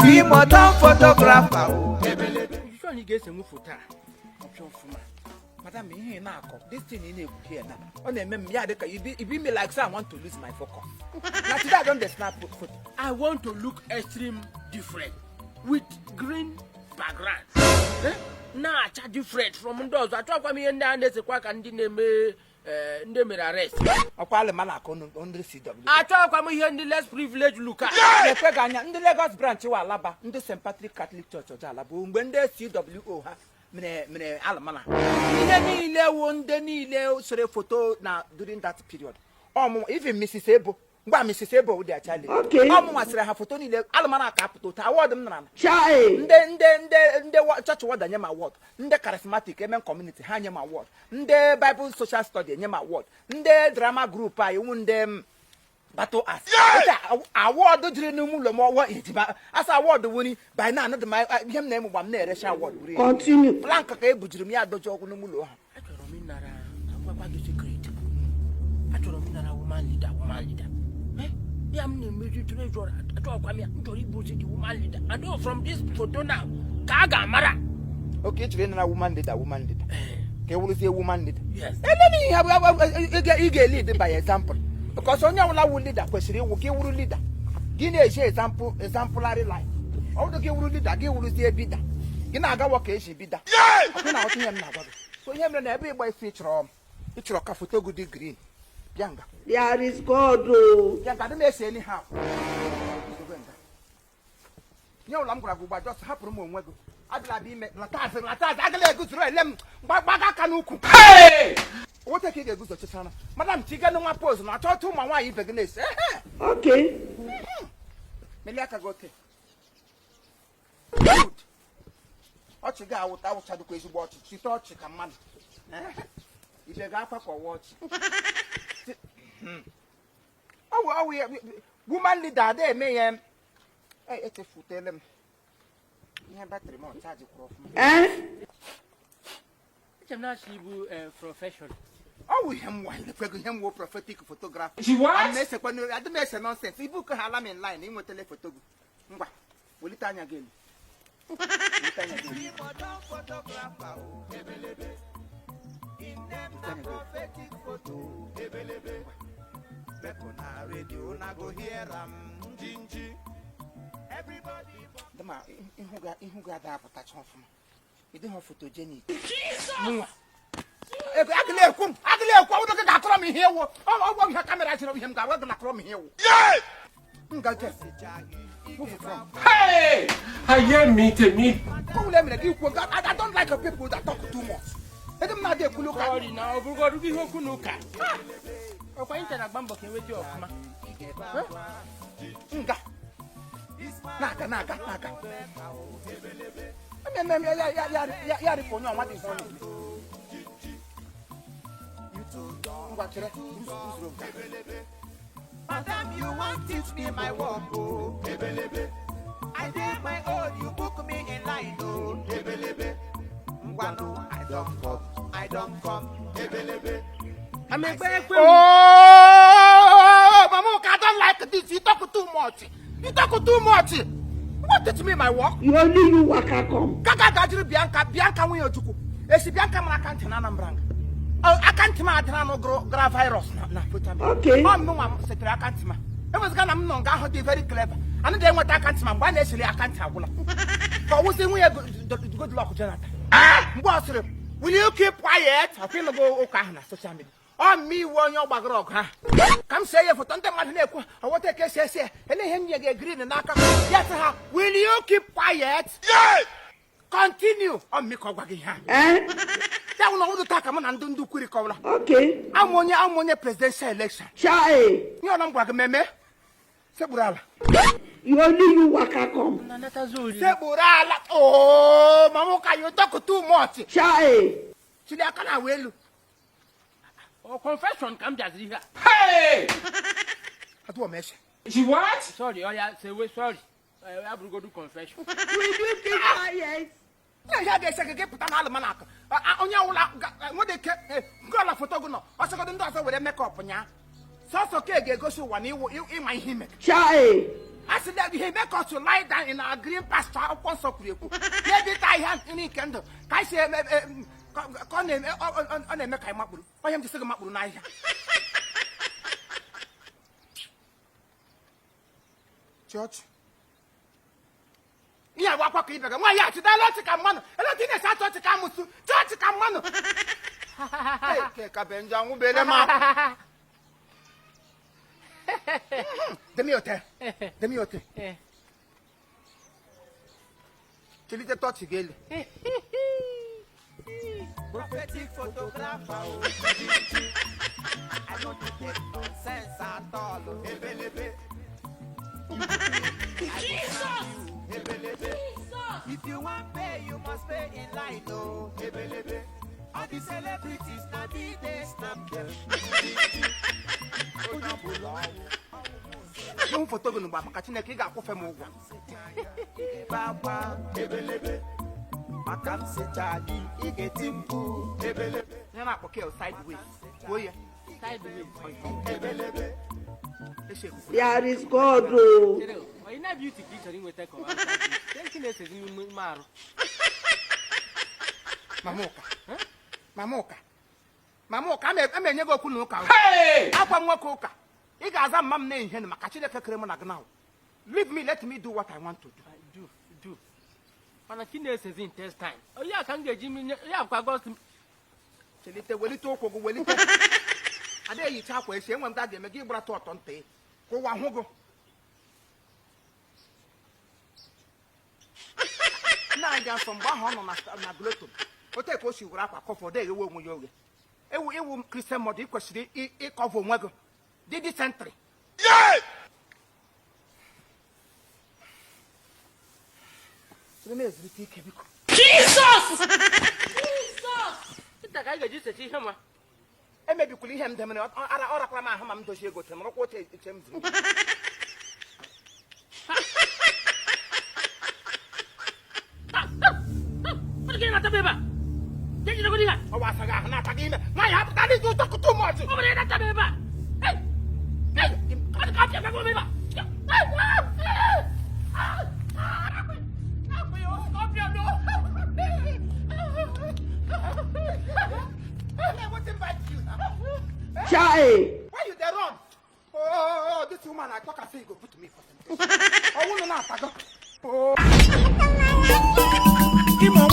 See modern photographer o. Sure na ị ga-esenwu foto a ọpịa ọfụma. Madam, ihe ị na-akọ, this thing ị na-ekwu here na ọ na-eme m ya dị ka e be me like say I want to lose my focus. Na today I don dey snap photo. I want to look extreme different with green background. Eh? Na-acha different from ndị ọzọ. Achọkwa m ihe ndị a na-esekwa ka ndị na-eme ndị mere arrest. Ọkwa alịma na-akọ ndị CW. Achọkwa m ihe ndị less privileged look at. Na-ekwe gị anya, ndị Lagos branch wa Alaba, ndị St. Patrick Catholic Church ọjọọ Alaba, mgbe ndị CWO ha mere alụmana, ihe niile wụ ndị niile sere foto na during that period. Ọmụmụ even Mrs. Ebo, mgbe a Mrs. Ebo dị achali. Ọmụnwa sịrị ha foto niile alụmana ka apụta otu award m nara. Chai. Ndị chọọchị warden nye m award, ndị charismatic amen community ha nye m award, ndị Bible social study enye m award, ndị drama group anyị wụ ndị battle axe. Award jiri n'ime ụlọ m ọwọ ejima asa award wuri by now anọdụ m ihe m na-eme gba m na-erecha award wuri. Continue. Plank ka ebujiri m ya doji ọgwụ n'ime ụlọ ha. Achọrọ m ịnara, agwakwa gị secret. Achọrọ m ịnara woman leader, woman leader. Eh? Ya m na-emezi treasurer, achọkwa m ya. M chọrọ ịbụzi the woman leader. And oh, from this photo now, ka a ga-amara. Oke, ị chọrọ ịnara woman leader, woman leader, ka e wụrụzie woman leader. Yes. Elele ihe ị ga-elead by example, because onye ọbụla wụ leader kwesịrị ịwụ gị wụrụ leader, gị na-eji example, exemplary life. Ọ bụrụ gị wụrụ leader, gị wụrụzie bida, gị na-agawa ka esi bida. Ọkụ na-aghọta ihe m na-agwa gị. So ihe mere na ebe ịgba isi, ịchọrọ ka foto gị dị green, bịa nga. There is God o. Bịa nga, adị m ese anyhow. Ihe ọbụla m gwara gị ugbu a, just hapụrụ m onwe gị. Adịla abịa ime lata azụ, lata azụ. Agala eguzoro ele m, gbaga aka n'ukwu nwoke ka ị ga-eguzo chechara. Madam, chiga nwa pose na achọ otu ụmụ nwaanyị ibe gị na-ese. Ehe. Melie aka gị oke. Good. Ọchị gị awụta awụchadụkwa ezigbo ọchị. Chite ọchị ka mmadụ. Ehe. Ibe gị akwa ka ọwa ọchị. Ọwụ ya woman leader ada eme ya. Echefutele m ihe battery m ọ charge kwụrụ ọfụma. Eh? Eche m na-achọ ịbụ profession. Ọ wụ ihe m nwa ekwego, ihe m wụ prophetic photographer. She what? Ana m esekwa adị m ese nonsense. Ibu ka ha ala m in line ịnwetele foto gị. Ngwa, welite anya gị elu, welite anya gị elu. Modern photographer o. Ebelebe. In them na prophetic photo. Ebelebe. Make una radio una go hear am njinji. Everybody. Dama ihu gị ada apụtacha ọfụma. Ị dịghị photogenic. Mụnwa. Ego agịla ekwu m, agịla ekwu ọbụrụ gị ga-akọrọ m ihe ewu. Ọ bụ ihe camera chịrị ihe m ga-agwa gị na akọrọ m ihe ewu. M ga-eje. Move from. Hey! Ayé mi tèmi. Kọ́wùlẹ̀ mere gị kwuo. I don't like people that talk too much. Ede m na-adị ekwulu ụka. Sorry na ọ bụrụgodu gị ihe okwu na ụka. Ọkwa anyị chara agba mbọ ka enweta ya ọfụma. Nga na-aga, na-aga, na-aga. Eme eme ya ya ya ya ya rịpụ onye ọnwa dị ihe ọ na-eme. Ngwa, chere usoro nke a. Madam, you want teach me my work, oh. Ebelebe. I did my own, you book me in line, oh. Ebelebe. Ngwanu, I don't come, I don't come. Ebelebe. Ama ekpe ekwe m. Oh, Mama, I don't like this. You talk too much. You talk too much. You want teach me my work? You only you waka come. Gaga gajiri Bianca, Bianca nwunye Ojukwu. Esi Bianca mara aka ntị na Anambra nga. Aka ntị m adịra nụ gara virus na foto m. Ọ m nwa m setere aka ntị m. Ewezụga na m nọ nga ahụ dị very clever. Anyị ga-enweta aka ntị ma mgbe a na-eseli aka ntị agwụla. Ka ọ wụsị nwunye Goodluck Jonathan. Mgbe ọ sịrị, "Will you keep quiet?" Ọkwa ịnụgo ụka ahụ na social media. Ọ mma iwu onye ọ gbagoro ọgụ ahụ ka m see ya foto, ndị mmadụ na-ekwu ọwọta ka esi esi ya ele ihe nye gị green n'aka ya, sị ha, "Will you keep quiet? Continue." Ọ mmị ka ọ gwa gị ihe a. Eh? Ya wụ na ọwụdụ taa ka mụ na ndị ndị kwuri kọwara. Amụ onye presidential election. Chai. Ihe ọna m gwara gị meme, sekpuru ala. You only you waka come. Na natazi oriri. Sekpuru ala. Oo, mama ụka, you talk too much. Chai. Chili aka na awa elu. Ọ confession ka m bịaziri ihe a. Hey! Atụọ m eche. She what? Sorry, ọ ya sewe sorry. Ya bụrụgodu confession. Will you keep quiet? Ihe ihe a ga-ese gị, gị pụta na alụmanakụ onye ọbụla nwere ike nke ọla foto gị nọ ọsọgodo ndị ọzọ were makeup nya sọsọ ka ga-egosi ụwa na iwu ịma ihe ime. Chai. A sị that he make us to lie down in our green pasture. Akwụkwọ nsọ kwuru ekwu n'ebe ịta ahịhịa nri nke ndụ ka anyị si eme ka ọ na-eme ọ na-eme ka anyị makpuru. Onye m ji sị gị makpuru n'ahịhịa. Chọọchị ihe agba akwa ka ibe gị nwaanyị achịdala ọchị ka mmanụ eleta ị na-esi achị ọchị ka amụsụ chọọchị ka mmanụ. Hey, ka be njọ anwụbele m akwa. Demi ote, demi ote. Chelite tọọchị gị elu. Prophetic photographer, oh. I no dey take nonsense at all, oh. Ebelebe. Jesus! Ebelebe. If you wan pay, you must pay in line, oh. Ebelebe. All the celebrities na me dey snap them. Onye ọbụla ọnwụ. Ịhụ foto gị n'ugbo maka Chineke ị ga-akwụfe m ụgwọ. Ebe akwa ebelebe. Maka m secha gị, ị ga-eti mkpu ebelebe. Ihe na-akpọ kel sideways. Kwuo ya. Sideways. Ebelebe. Eshekwu. There is God o. Chere o, ọ na beauty ka ị chọrọ inweta ka ọ bụ outside beauty? Nke na-esezi n'ime ime arụ. Mama ụka. Mama ụka. Mama ụka, ama enye gị okwu na ụka. Hey! Akwa m nwoke ụka. Ị ga-aza mma m na-ehihie maka Chineke kere mụ na gị now. Leave me, let me do what I want to do. Do, do. Mana ka ị na-esezi intestine. Onye a ka m ga-eji minye, ya bụkwa gosi m. Chelite, welite ụkwụ gị, welite. Ada ehicha akwa echi, enwe m ga ga-eme gị gbarata ọtọ ntị ka ụwa hụ gị. Nna anyị ga-asọ mgbe ahụ ọ nọ na gloto ote ka o si were akwa kọfọ de eghewe onwe ya oghe. Ewu ewu Christian mọdụ ị kwesịrị ịkọva onwe gị dị disentri. Chere m ezulite ike biko. Jesus! Nta ka anyị ga-eji sechi ihe ma. Emebikwala ihe m demere ara ọ rakwara m ahụ ma m dozie ego tere m rụkwa oche eche m zuru. Ọ dị na-ata m ebe a. Jee jide godi ha. Ọ wasa gị ahụ na-ata gị ime nwaanyị hapụta dị ụtọ too much. Ọ bụrụ na-ata m ebe a. Hey! Hey! Ọ dị ka apịa m ebe a. Hey! Ah! Wetin bite you now? Chai. Why you dey run? Oh, this woman I talk am say you go put me for temptation. Ọwụ nọ na-atago. Oh. Imo